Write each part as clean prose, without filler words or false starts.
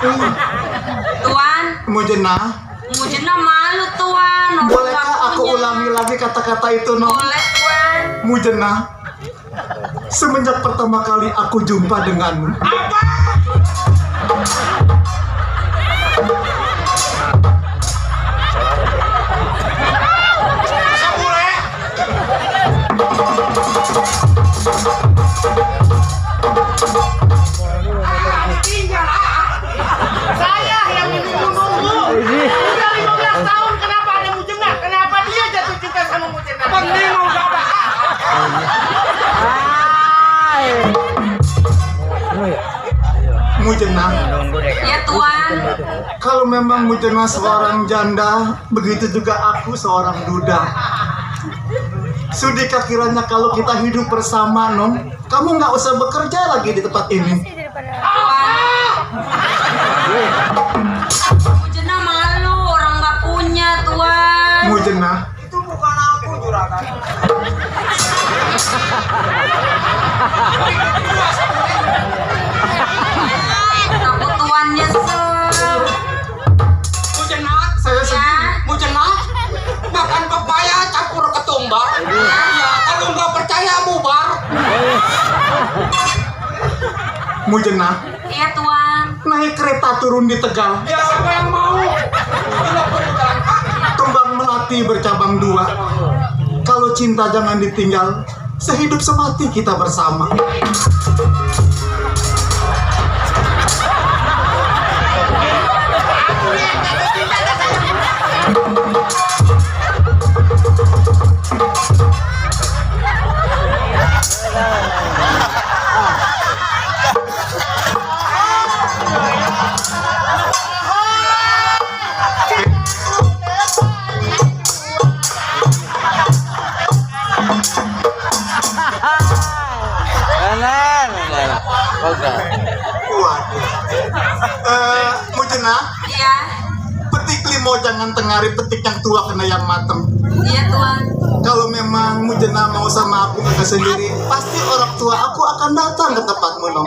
Tuan, Mujena, Mujena malu Tuan. bolehkah aku ulangi lagi kata-kata itu, no? Boleh Tuan. Mujena, semenjak pertama kali aku jumpa denganmu. Saya yang menunggu. Udah 15 tahun kenapa ada Mujena? Kenapa dia jatuh cinta sama Mujena? Penting mau gak Mujena, Ya Tuan. kalau memang Mujena seorang janda, begitu juga aku seorang duda. Sudikah kiranya kalau kita hidup bersama, no? Kamu nggak usah bekerja lagi di tempat ini. Mujena malu, orang nggak punya Tuan. Mujena, Itu bukan aku juragan. Aku Tuan nyesel. Mujena, saya sedih. Ya, Mujena, makan pepaya campur ketumbar. Ya, kalau nggak percaya bubar. Mujena, iya Tuan. naik kereta turun di Tegal. Ya, siapa yang mau? Tidak perlu jalan kaki. Kembang melati bercabang dua. Kalau cinta jangan ditinggal, sehidup semati kita bersama. Waduh. Mujena, Iya, petik limo jangan tengari, petik yang tua kena yang mateng. iya Tuan. Kalau memang Mujena mau sama aku kakak sendiri, pasti orang tua aku akan datang ke tempatmu, no.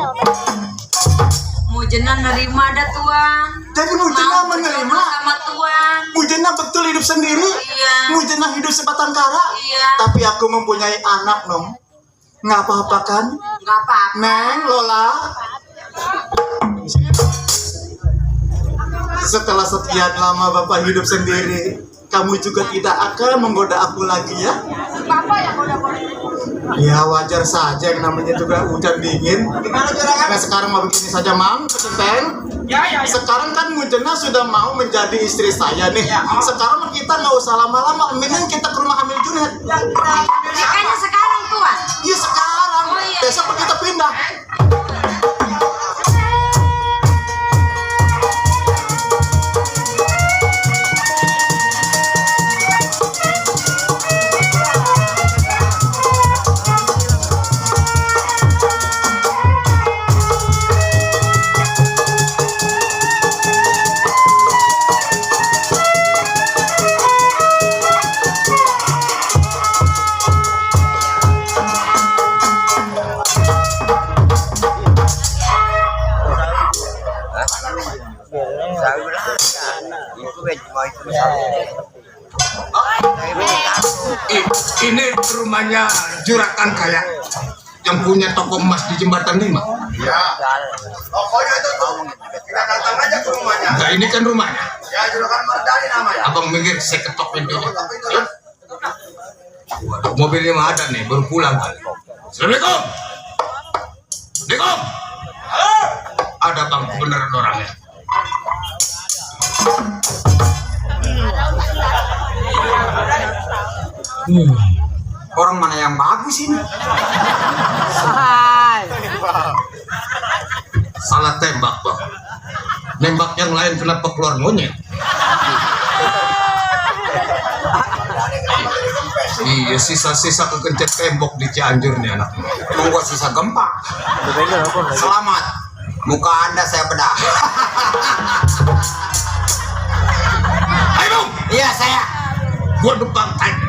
Mujena nerima dah Tuan. Jadi Mujena Mau menerima. berjodoh sama Tuan. Mujena betul hidup sendiri. Iya. Mujena hidup sebatang kara. Iya. Tapi aku mempunyai anak, no. Nggak apa-apa kan? Nggak apa-apa. Neng, Lola. Setelah sekian lama Bapak hidup sendiri, kamu juga tidak akan menggoda aku lagi, ya? Bapak yang goda-goda. Ya wajar saja, yang namanya juga hujan dingin. Gimana juragan? Nah sekarang mau begini saja, Mang, Kecenteng. Ya. Sekarang kan Mujena sudah mau menjadi istri saya nih. Ya. Sekarang kita nggak usah lama-lama, mending kita ke rumah Hamil Junet. Nikahnya sekarang Tuan. Iya sekarang, Oh, iya. besok kita pindah. Ini rumahnya Juragan Kaya yang punya toko emas di Jembatan 5. Ya. Pokoknya itu tuh. Kita datang aja ke rumahnya. Nah ini kan rumahnya. Ya, juragan Mardani namanya. Abang minggir, saya ketok pintunya. Ya. Waduh, mobilnya mah ada nih, baru pulang kali. Assalamualaikum. Assalamualaikum. Ada bang, kebenaran orangnya. Orang mana yang bagus ini? Salah tembak bang. Nembak yang lain kenapa keluar monyet? Iya, sisa-sisa kekencet tembok di Cianjur nih anak. Emang gua sisa gempa. Selamat. Muka Anda saya bedah. Ayo Bung, Iya saya. gua numpang tanya.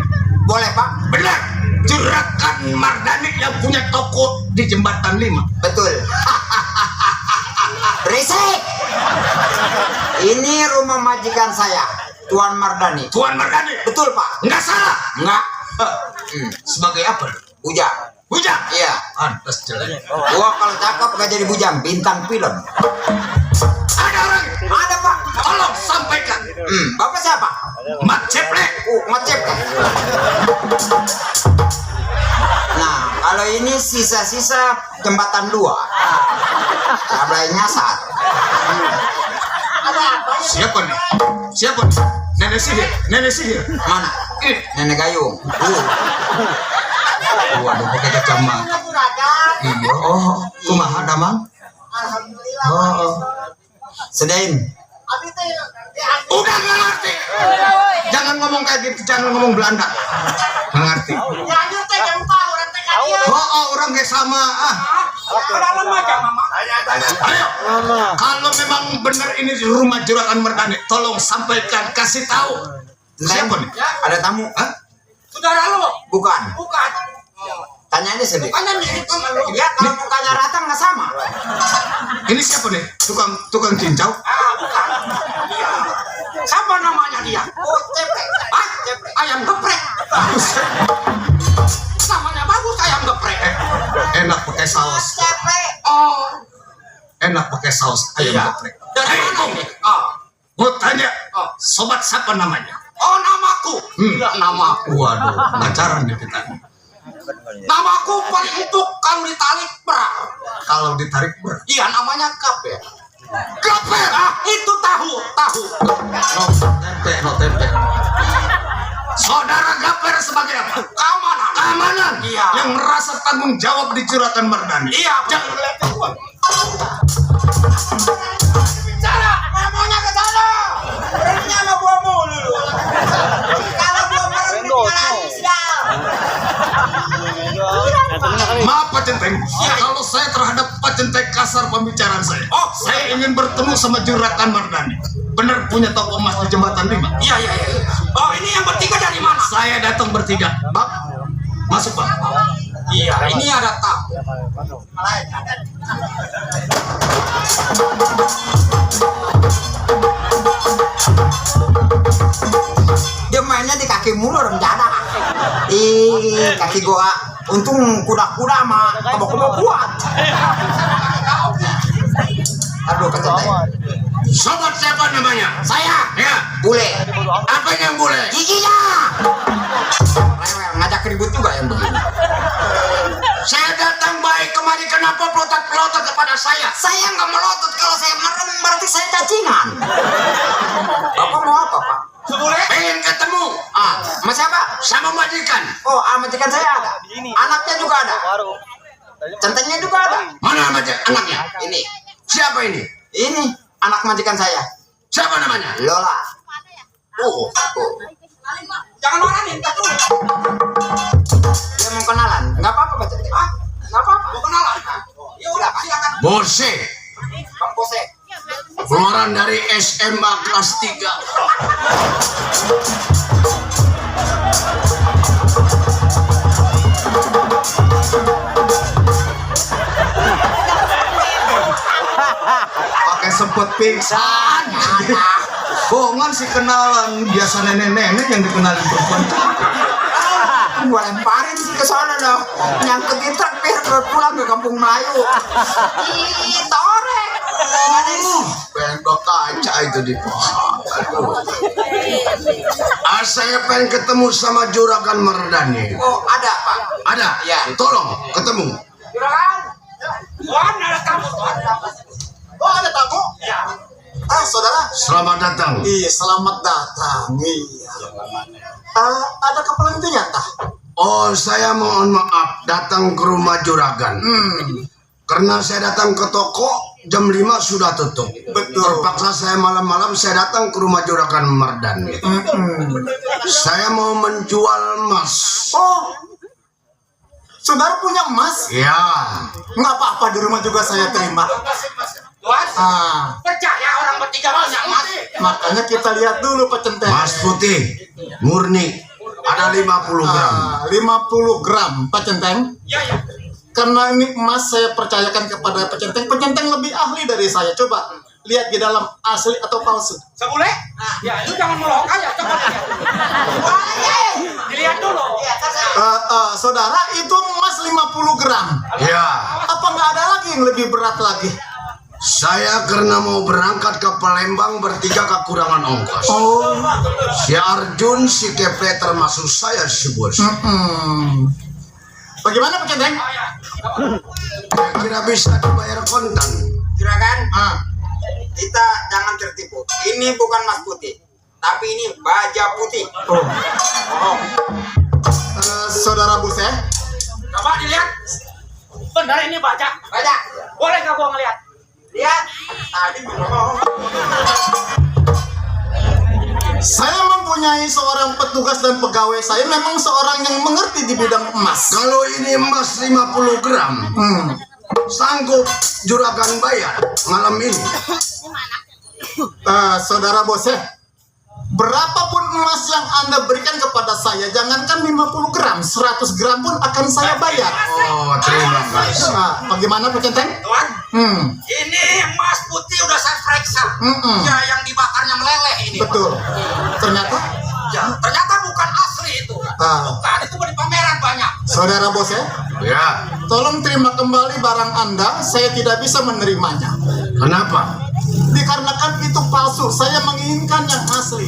Boleh Pak? Benar, Juragan Mardani yang punya toko di Jembatan 5. Betul. Berisik. Ini rumah majikan saya, Tuan Mardani. Tuan Mardani. Betul, Pak? Enggak salah. Enggak. Sebagai apa? Bujang. Bujang. Iya. Pantas jelek. Gua kalau cakep gak jadi bujang, bintang film. Ada orang. Ada, Pak. Tolong sampaikan. Bapak siapa? Mat Ceplek. Ngecep. Nah, kalau ini sisa-sisa jembatan 2. Cabai nyasar. Siapa nih? Siapa nih? Nenek sihir. Nenek sihir. Mana? Nenek gayung. Waduh, pakai kacamata. Iya. Oh, kumaha damang? Alhamdulillah. Oh. Sedain. Abi teh Udah nggak ngerti. Jangan ngomong kayak gitu, jangan ngomong Belanda. Nggak ngerti. Nyanyi teh yang tahu orang teh kan dia. Oh, orang kayak sama. Dalam aja mama. Ayo. Kalau memang benar ini rumah juragan Mardani, tolong sampaikan, kasih tahu. Siapa nih? Ada tamu? Hah? Saudara lu? Bukan. Bukan. Tanya aja sedih. Bukannya mirip sama lu. Ya, kalau mukanya rata nggak sama. Ini siapa nih? Tukang cincau? Bukan. Iya. Siapa namanya dia? Oh, ceplek. Ah, ayam geprek. Namanya bagus ayam geprek. Enak pakai saus. Ceplek. Oh, Enak pakai saus ayam iya. geprek. Dari Hei, mana Kong. ini? Oh, Mau tanya, sobat siapa namanya? oh namaku. Namaku. Waduh, pacaran nih kita. Namaku paling empuk kalau ditarik berat. Kalau ditarik ber. Iya, namanya kaper. Gaper. Ah, itu tahu. No tempe. Saudara Gaper sebagai apa? Keamanan. Keamanan. Iya. Yang merasa tanggung jawab di juragan Mardani. Iya, Jangan lihat gua. Cara, ngomongnya ke sana. Berhentinya sama gua mulu. Kalau gua berhenti lagi sial. Maaf Pak Centeng, kalau saya terhadap Pak Centeng kasar pembicaraan saya. Oh, saya ingin bertemu sama juragan Mardani. Benar punya toko emas di jembatan 5. Iya. Oh, ini yang bertiga dari mana? Saya datang bertiga. Bang, masuk Bang. Iya, ini ada tamu. Dia mainnya di kaki mulu orang jada. Kaki gua. Untung kuda-kuda sama kebo-kebo kuat. Aduh, kecenteng. Sobat siapa namanya? Saya. Ya. Bule. Apa yang boleh? Giginya. Rewel, ngajak ribut juga yang begini. Saya datang baik kemari, kenapa pelotot-pelotot kepada saya? Saya nggak melotot, kalau saya merem berarti saya cacingan. Bapak mau apa, Pak? Sebule? Pengen ketemu Sama siapa? sama majikan. Oh, majikan saya ada. Anaknya juga ada. Centengnya juga ada. Mana anaknya? Ini. Siapa ini? Ini anak majikan saya. Siapa namanya? Lola. Jangan marahin, tak tuh. Dia mau kenalan. Nggak apa-apa, Pak Centeng. Nggak apa-apa. Mau kenalan? Ya udah, silakan. Bose. Bang Bose. Keluaran dari SMA kelas 3. Pakai sempet pingsan. Bohongan sih kenalan. Biasa nenek-nenek yang dikenalin perempuan. Gua lemparin sih ke sana dong. Nyangkut di truk biar pulang ke kampung Melayu. Torek. Bengkok kaca itu di pohon. Saya pengen ketemu sama juragan Mardani. Oh, ada, Pak. Ada? Ya. Tolong ketemu. Juragan. Tuan, ada tamu, Tuan. Oh, ada tamu? Ya. Saudara. Selamat datang. Iya, selamat datang. Iya. Ada keperluan itu nyata? Oh, saya mohon maaf datang ke rumah juragan. Karena saya datang ke toko jam 5 sudah tutup. Betul. Terpaksa saya malam-malam saya datang ke rumah juragan Mardani. Saya mau menjual emas. Oh, saudara punya emas? Ya. Nggak apa-apa, di rumah juga saya terima. Tuan, Percaya orang bertiga banyak, Mas. Makanya kita lihat dulu Pak Centeng. Emas putih, murni, ada 50 gram. 50 gram Pak Centeng. Iya. Karena ini emas saya percayakan kepada Pak Centeng. Pak Centeng lebih ahli dari saya. Coba lihat di dalam asli atau palsu? Sebule? Ya, lu jangan melok aja, coba lihat. Dilihat dulu. Saudara, itu emas 50 gram. Ya, Apa nggak ada lagi yang lebih berat lagi? saya karena mau berangkat ke Palembang bertiga kekurangan ongkos. Oh. Si Arjun, si Kepler termasuk saya si bos. Bagaimana Pak Centeng? Kira bisa dibayar kontan. Juragan, kita jangan tertipu. Ini bukan emas putih, tapi ini baja putih. Saudara Buse, Coba dilihat. Benar ini baja. Baja, Boleh nggak gua ngeliat? lihat. Tadi belum. saya mempunyai seorang petugas dan pegawai saya memang seorang yang mengerti di bidang emas. Kalau ini emas 50 gram, sanggup juragan bayar malam ini. Saudara Bose, berapapun emas yang Anda berikan kepada saya, jangankan 50 gram, 100 gram pun akan saya bayar. Oh, terima kasih. Bagaimana Pak Centeng? Tuan, ini emas putih udah saya periksa. Ya, yang dibakarnya meleleh ini. Betul. Ternyata, Ya, ternyata bukan asli itu. Bukan, itu di pameran banyak. Saudara Bose, Ya, tolong terima kembali barang Anda, saya tidak bisa menerimanya. kenapa? Dikarenakan itu palsu, saya menginginkan yang asli.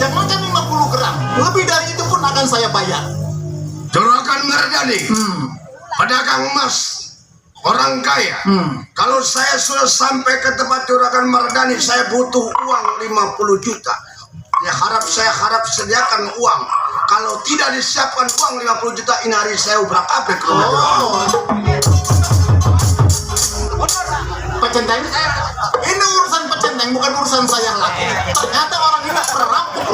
Jangankan 50 gram, lebih dari itu pun akan saya bayar. Juragan Mardani, pedagang emas, orang kaya. Kalau saya sudah sampai ke tempat Juragan Mardani, saya butuh uang 50 juta. Saya harap sediakan uang. Kalau tidak disiapkan uang 50 juta, ini hari saya ubrak-abrik ke rumah Juragan. Pak Centeng, ini urusan Pak Centeng, bukan urusan saya lagi. Ternyata orang ini perampok.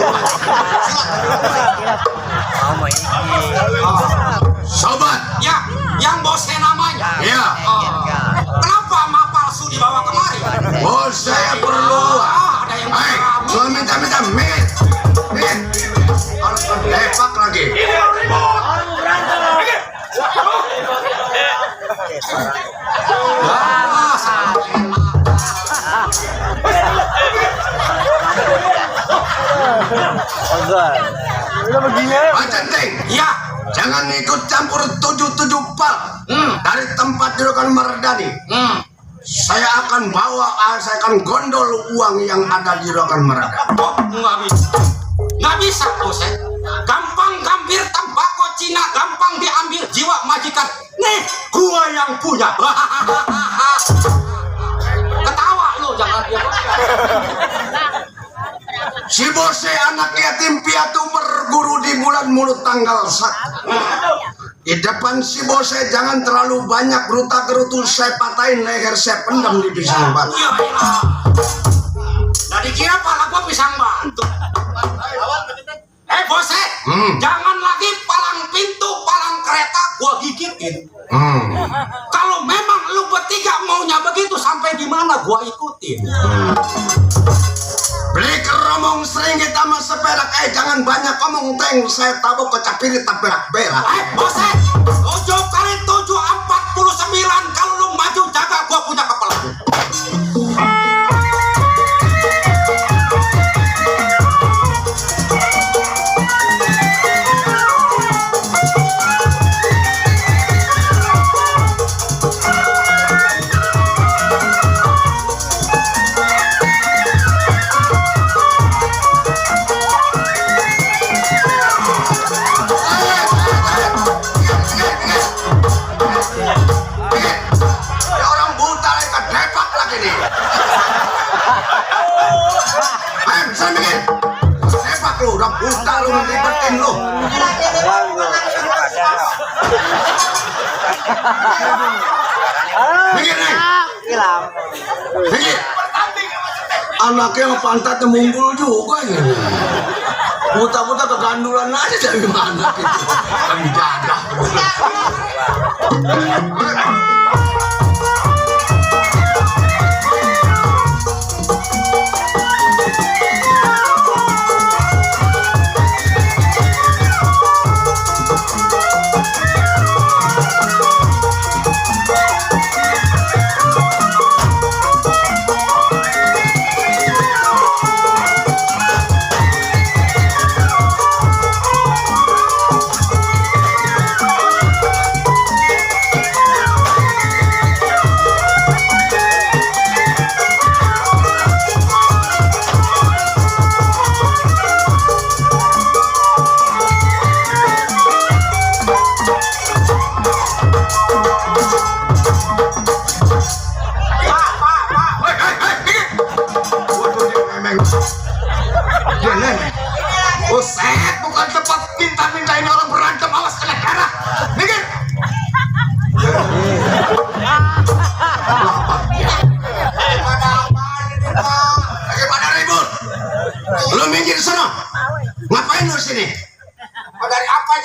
Sobat, Ya, yang bosnya namanya. ya, Kenapa emas palsu dibawa kemari? bos saya perlu uang. Ada yang Hai, gua minta mit. Harus lepak lagi. Pak Centeng, Ya, jangan ikut campur 77 pal dari tempat Juragan Mardani. Saya akan gondol uang yang ada di Juragan Mardani. oh, nggak bisa bos. Gampang gambir tembakau Cina, gampang diambil jiwa majikan. Nih, gua yang punya. Ketawa lu, jangan dia. Si bose anak yatim piatu berguru di bulan mulut tanggal 1. Di depan si bose jangan terlalu banyak geruta-gerutu, saya patahin leher, saya pendam di pisang batu. Ya elah. Dari kira pala gua pisang batu. Bose, jangan lagi palang pintu, palang kereta gua gigitin. Kalau memang lu bertiga maunya begitu, sampai di mana gua ikutin. Beli keromong seringgit sama seperak, jangan banyak ngomong teng, saya tabok ke capirit taperak berak. Bose, 7 kali 7 49, kalau lu maju jaga gua punya kepala. Ya orang buta lagi depak lagi nih. Ayo bisa mikir. Depak lu, udah buta lu, ngelibetin lu. Mikir nih. Mikir. Anaknya pantatnya munggul juga ini. Buta-buta kegandulan aja dari mana gitu. Kan jadah.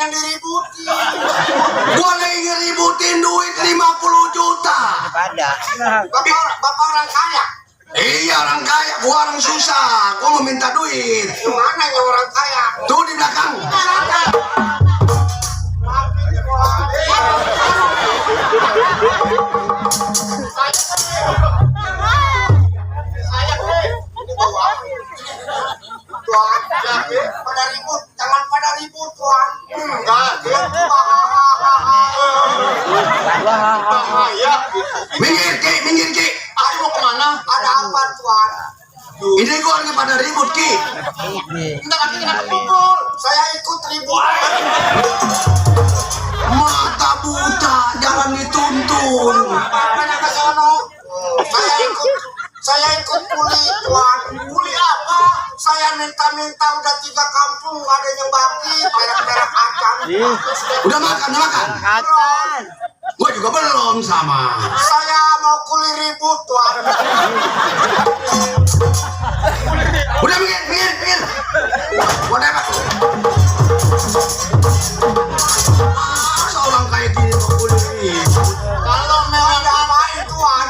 yang diributin. Gua lagi ngeributin duit 50 juta. Bapak orang kaya? Iya orang kaya, gua orang susah. Gua mau minta duit. Gimana ya orang kaya? Tuh di belakang. Tuan, pada ribut, jangan pada ribut, Tuan. Enggak, Bahaya. minggir Ki. Ari mau kemana? Ada apa, Tuan? Ini gua lagi pada ribut, Ki. Ntar lagi kena kepukul. Saya ikut ribut. Mata buta, jangan dituntun. Banyak ke sono. Saya ikut kuli, Tuan. Kuli apa? Saya minta udah 3 kampung, ada yang babi, perak-perak kacang. Udah makan. Belum. Gua juga belum sama. Saya mau kuli ribut, Tuan. Udah minggir. Udah, Pak. Seorang kayak gini mau kuli ribut.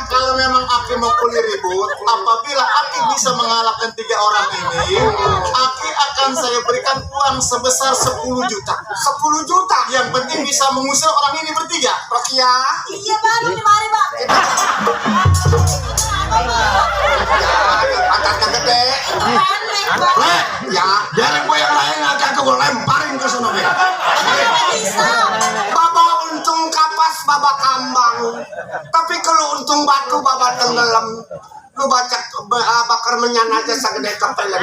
Kalau memang Aki mau kuli ribut, apabila Aki bisa mengalahkan 3 orang ini, Aki akan saya berikan uang sebesar 10 juta. 10 juta. Yang penting bisa mengusir orang ini bertiga. Rokia. Iya Pak, ini mari Pak. Angkatnya gede. Pendek Pak. Ya, biarin gue yang lain aja gue lemparin ke sana. Bisa. Baba untung kapas, baba kambang. Tapi kalau untung batu, baba tenggelam. Lu baca bakar menyan aja segede kepelan.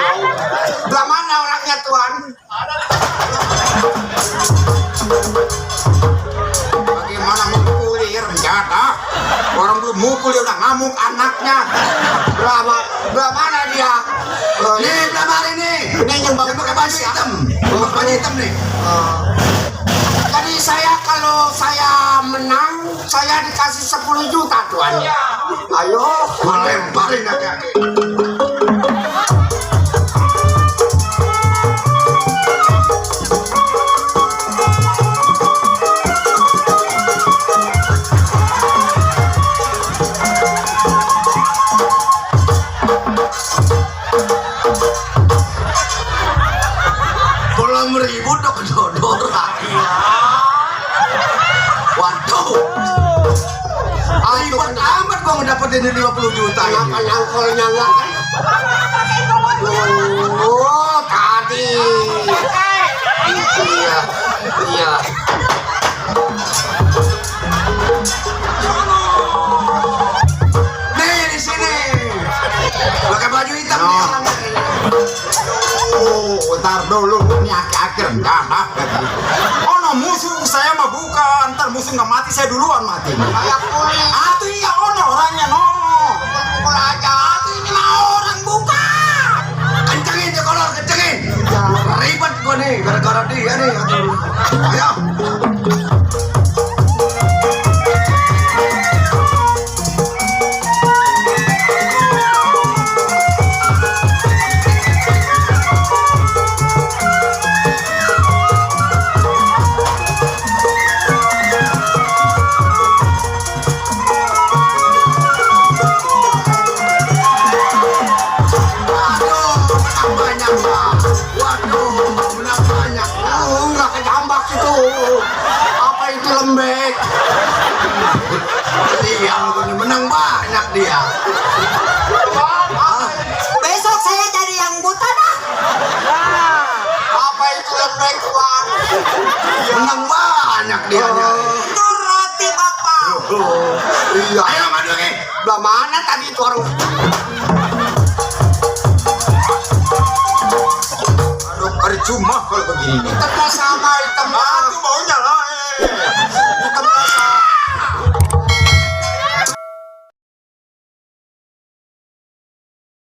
Belah mana orangnya, Tuan? Bagaimana mukuli rencana? Orang belum mukul dia udah ngamuk anaknya. Belah mana dia? Nih, belah mana nih? Ini yang pakai baju hitam. Baju hitam nih. Jadi kalau saya menang, saya dikasih 10 juta, Tuan. Ayo, lemparin aja. Belum ribut dong, dodor. Waduh, ribet amat gua ngedapetin 50 juta. Kenapa nyangkolnya enggak kan? Oh, tadi. Iya. Nih di sini. Pakai baju hitam nih. Ntar dulu, ini akhir rencana. Oh no, musuh saya mah bukan. Ntar musuh nggak mati, saya duluan mati. Kayak kulit. Atuh iya, oh no orangnya no. Pukul aja. Ini mah orang bukan. Kencengin ya kolor, kencengin. Ribet gua nih, gara-gara dia nih. Ayo. Lembek. Sial, menang banyak dia. Besok saya cari yang buta dah. Apa itu lembek, Tuan? Menang banyak dia. Itu roti Bapak. Iya. Ayo maju lagi. Belah mana tadi itu orang? Aduh, hari cuma kalau begini. Kita sama teman.